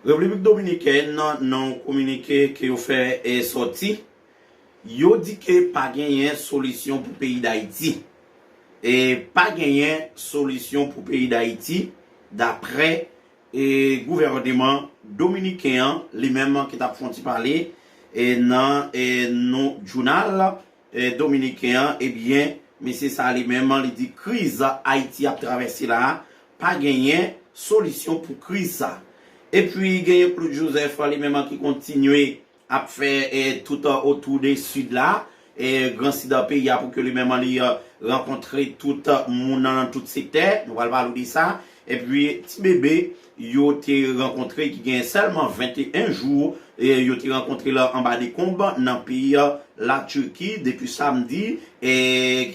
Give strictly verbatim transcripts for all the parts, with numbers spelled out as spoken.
Repiblik Dominikèn, nan yon kominike ke yo fè e sòti, yo di ke pa genyen solisyon pou peyi Dayiti. E pa genyen solisyon pou peyi Dayiti, daprè e gouvèneman dominiken an, li menm ki t ap fè yon ti pale e nan e non jounal e dominiken an, ebyen, mesye sa li menm, li di kriz Ayiti ap travèse la, pa genyen solisyon pou kriz sa. Epi genyen Claude Joseph li menm ki kontinye ap fè e tout otou de Sid la, e gran Sid peyi a, pou ke li menm li e rankontre tout moun nan tout sektè. Nou pral pale de sa. Epi ti bebe yo te rankontre ki gen sèlman venteyen jou, e yo te rankontre l anba dekonb nan peyi Latiki depi samdi e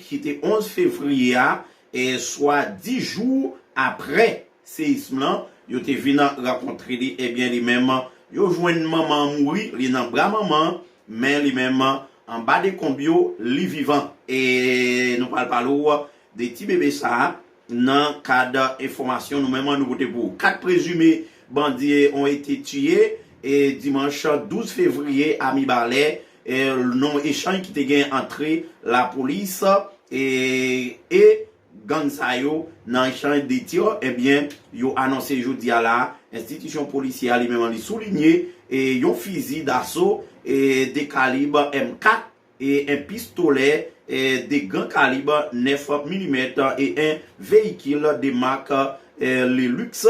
ki te onz fevriye a, e swa dis jou aprè seyism lan, yo te vin rankontre li. Ebyen, li menm, yo jwenn manman an mouri, li nan bra manman an, men li menm anba dekonb yo, li vivan. E nou pral pale w de ti bebe sa a nan kad enfòmasyon nou menm nou pote pou ou. Kat prezime bandi ont été tués e dimanch douz fevriye a Mibalè, e nan echanj ki te gen antre lapolis e e gang sa yo nan echanj de tir, ebyen, yo anonse jodi a la, enstitisyon polisyè a li menm li soulinye e yon fizi daso e de kalib M kat e en pistolè e de gran kalib nèf milimèt e en veyikil de mak e Lelux,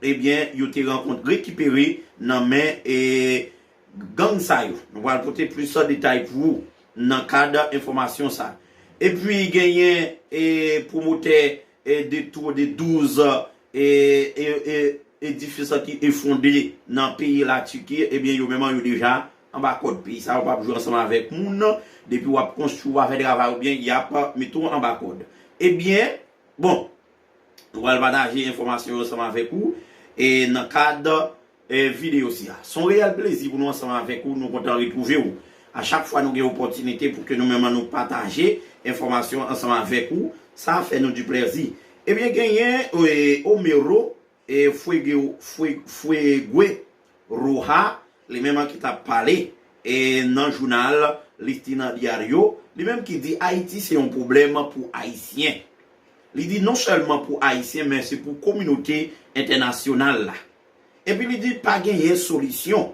ebyen, yo te rankontre rekipere nan men e gang sa yo. Nou pral pote plis detay pou ou nan kad enfòmasyon sa. Epi genyen e pwomotè e de tou de douz e, e, e, edifis ki efondre nan peyi Latiki, ebyen, yo menm yo deja anba kòd. Peyi sa yo p ap jwe ansanm avèk moun, depi w ap konstwi, w ap fè travay oubyen y ap mete w anba kòd. Ebyen, bon, nou pral pataje enfòmasyon yo ansanm avèk ou e nan kad e videyo sila. Se yon reyèl plezi pou nou ansanm avèk ou, nou kontan retwouve w. A chak fwa nou gen opòtinite pou ke nou menm nou pataje enfòmasyon ansanm avèk ou, sa fè nou di plèzi. Ebyen, genyen e Omero e Fuego, Fue- Fuego Roja, li menm ki t ap pale e nan jounal Listín Diario, li menm ki di Ayiti se yon pwoblèm pou Ayisyen. Li di non sèlman pou Ayisyen, men se pou kominote entènasyonal la. Epi li di pa genyen solisyon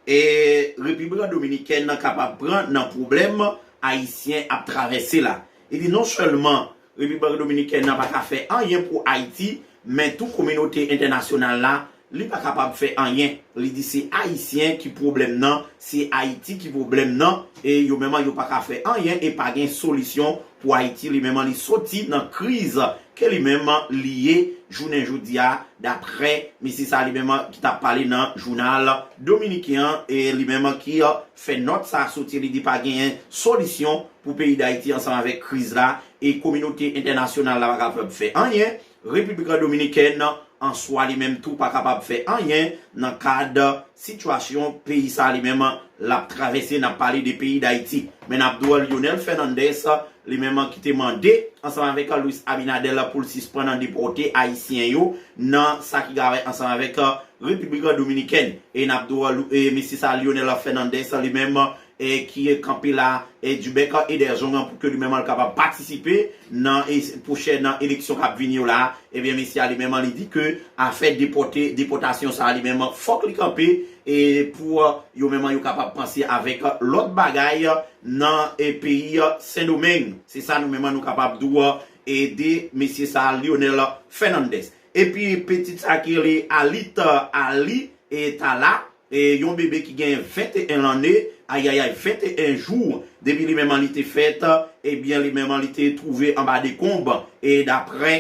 e Repiblik Dominikèn nan kapab pran nan pwoblèm Ayisyen ap travèse la. Li di non sèlman Repiblik Dominikèn nan pa ka fè anyen pou Ayiti, men tou kominote entènasyonal la, li pa kapab fè anyen. Li di se Ayisyen ki pwoblèm nan, se Ayiti ki pwoblèm nan, e yo menm yo pa ka fè anyen e pa gen solisyon pou Ayiti li menm li soti nan kriz ke li menm li ye jounen jodi a, daprè mesye sa li menm ki t ap pale nan jounal dominiken an, e li menm ki fè nòt sa soti, li di pa genyen solisyon pou peyi Dayiti ansanm avèk kriz la, e kominote entènasyonal la pa kapab fè anyen. Repiblik Dominikèn an swa li menm tou pa kapab fè anyen nan kad sitiyasyon peyi sa li menm l ap travèse, n ap pale de peyi Dayiti. Men n ap di w Lionel Fernandez li menm ki te mande ansanm avèk Luis Abinader pou l sispann depòte Ayisyen yo nan sa ki gen wè ansanm avèk Repiblik Dominikèn. E n ap di w e mesye sa Lionel Fernandez li menm e ki kanpe la e du bec et des ongles pou ke li menm l kapab patisipe nan e pwochèn eleksyon k ap vini yo la. Ebyen, mesye a li menm li di ke afè depòte, depòtasyon sa li menm fòk li kanpe e pou yo menm yo kapab panse avèk lòt bagay nan e peyi Sendomeng. Se sa nou menm nou kapab di w e de mesye sa Lionel Fernandez. Epi pitit sa ki rele Alit Ali e Tala, e yon bebe ki gen venteyen lanne, ayayay, venteyen jou, depi li menm li te fèt, ebyen, li menm li te twouve anba dekonb, e daprè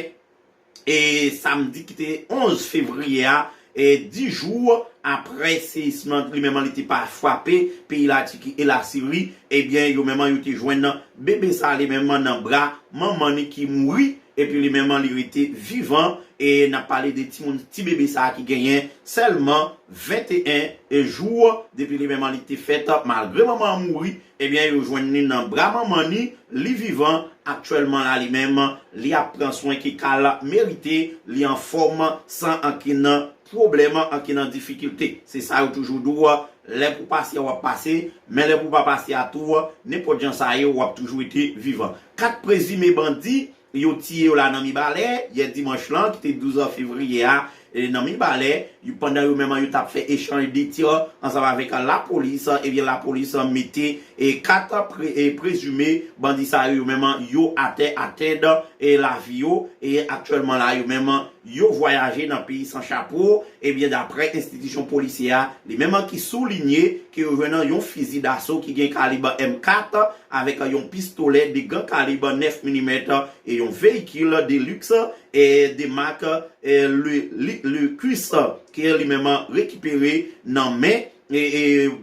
e samdi ki te onz fevriye a, e dis jou aprè seyism lan li menm li te pa frape peyi Latiki e Lasiri, ebyen, yo menm yo te jwenn bebe sa li menm nan bra manman ni ki mouri, epi li menm li rete vivan, e n ap pale de timoun, ti bebe sa ki genyen sèlman venteyen jou depi li menm li te fèt, malgre manman an mouri, ebyen, yo jwenn li nan bra manman ni, li vivan, aktyèlman la li menm, li ap pran swen ki ka l merite, li anfòm san ankenn pwoblèm an ki nan difikilte. Se sa yo toujou di w, lè pou pase a w ap pase, men lè pou pa pase a tou, nenpòt jan sa ye, w ap toujou rete vivan. Kat prezime bandi yo tiye yo la nan Mibalè, yè dimanch lan, ki te douz fevriye a, e, nan Mibalè, yo, pandan yo menm yo t ap fè echanj de tir ansanm avèk lapolis, ebyen lapolis mete, e, kat pre-, e, prezime bandi sa yo, yo menm yo atè, atèd, e, lavi yo, e aktyèlman la, yo menm yo vwayaje nan peyi san chapo, ebyen daprè enstitisyon polisyè a, li menm ki soulinye ke yo jwenn yon fizi daso ki gen kalib M kat avèk yon pistolè de gran kalib nèf milimèt e yon veyikil de liks e de mak e, Le, Le, Lexus ke li menm rekipere nan men e, e,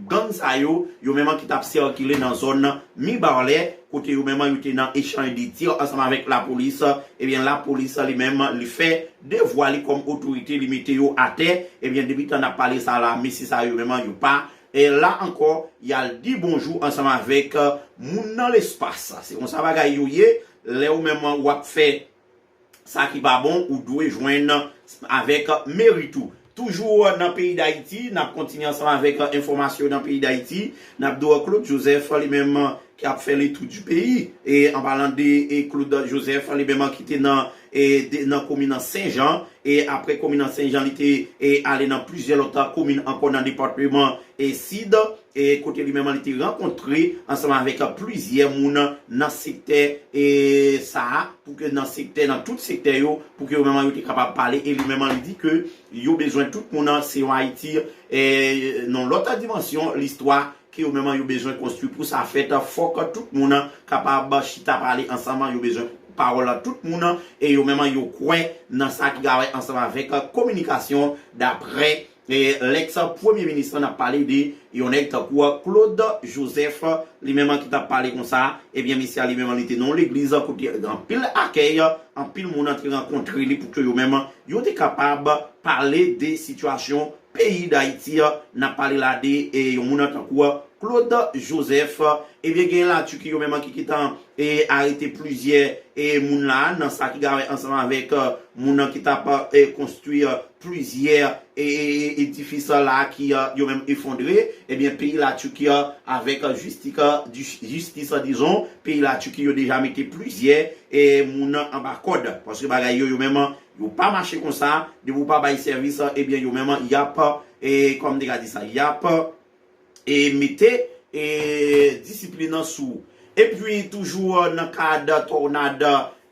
gang sa yo, yo menm ki t ap sikile nan zòn Mibalè, kote yo menm yo te nan echanj de tir ansanm avèk lapolis, ebyen lapolis li menm li fè devwa li kòm otorite, li mete yo atè, ebyen depi tan n ap pale sa la, mesye sa yo menm yo pa, e la ankò, y al di bonjou ansanm avèk moun nan lespas. Se konsa bagay yo ye, lè ou menm w ap fè sa ki pa bon, ou dwe jwenn avèk merit ou. Toujou nan peyi Dayiti, n ap kontinye ansanm avèk enfòmasyon nan peyi Dayiti. N ap di w Claude Joseph li menm ki ap fè le tour du pays. E an palan de e Claude Joseph li menm ki te nan e de, nan komin Sen Jan. E apre komin Sen Jan, li te e ale nan plizyè lòt komin ankò nan depatman e Sid. E kote li menm li te rankontre ansanm avèk plizyè moun nan sektè e sa a, pou ke nan sektè, nan tout sektè yo, pou ke yo menm yo te kapab pale, e li menm li di ke yo bezwen tout moun se yon Ayiti e nan lòt dimansyon listwa, ke yo menm yo bezwen konstwi pou sa fèt, fòk tout moun kapab chita pale ansanm, yo bezwen pawòl tout moun, e yo menm yo kwè nan sa ki gen wè ansanm avèk kominikasyon, daprè e lèks premye minis lan, n ap pale de yon nèg tankou Claude Joseph, li menm ki t ap pale konsa, ebyen mesye a li menm li te nan yon legliz kote anpil akèy, anpil moun te rankontre li pou ke yo menm yo te kapab pale de sitiyasyon peyi Dayiti. N ap pale la de e yon moun tankou Claude Joseph, ebyen gen la Tiki yo menm ki gentan e arete plizyè e moun la nan sa ki gen wè ansanm avèk moun ki t ap e konstwi plizyè e, e, e, edifis la ki e, yo menm efondre, ebyen peyi la Tiki avèk jistik, jistis dizon, peyi la Tiki yo deja mete plizyè e moun anba kòd, paske bagay yo, yo menm yo pa mache konsa, depi w pa bay sèvis, ebyen yo menm y ap e kòm te ka di sa, y ap e mete e disiplin nan sou ou. Epi toujou nan kad tònad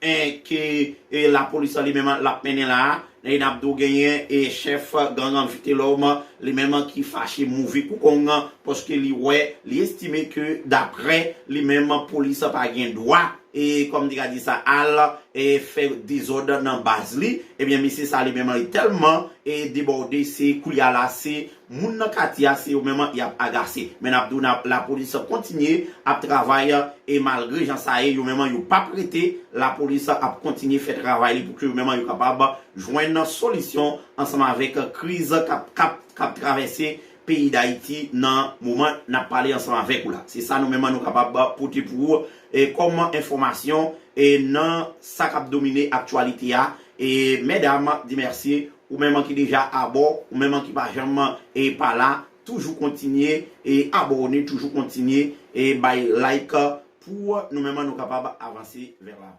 en ke e lapolis li menm l ap mennen la a, e n ap di w genyen e chèf gang Vitelòm li menm ki fache move kou kong, paske li wè, li estime ke daprè li menm polis pa gen dwa e kòm te ka di sa, al e fè dezòd nan baz li, ebyen mesye sa li menm li tèlman e debòde, se koulye a la se moun nan katye a se yo menm y ap agase. Men n ap di w lapolis kontinye ap travay e malgre jan sa ye, yo menm yo p ap rete, lapolis ap kontinye fè travay li pou ke yo menm yo kapab jwenn solisyon ansanm avèk kriz k ap, k ap, k ap travèse peyi Dayiti nan moman n ap pale ansanm avèk ou la. Se sa nou menm nou kapab pote pou ou e kòm enfòmasyon e nan sa k ap domine aktyalite a. E medam, di mèsi, ou menm ki deja abò, ou menm ki pa janm e pa la, toujou kontinye e abòne, toujou kontinye e bay like pou nou menm nou kapab avanse vè lavan.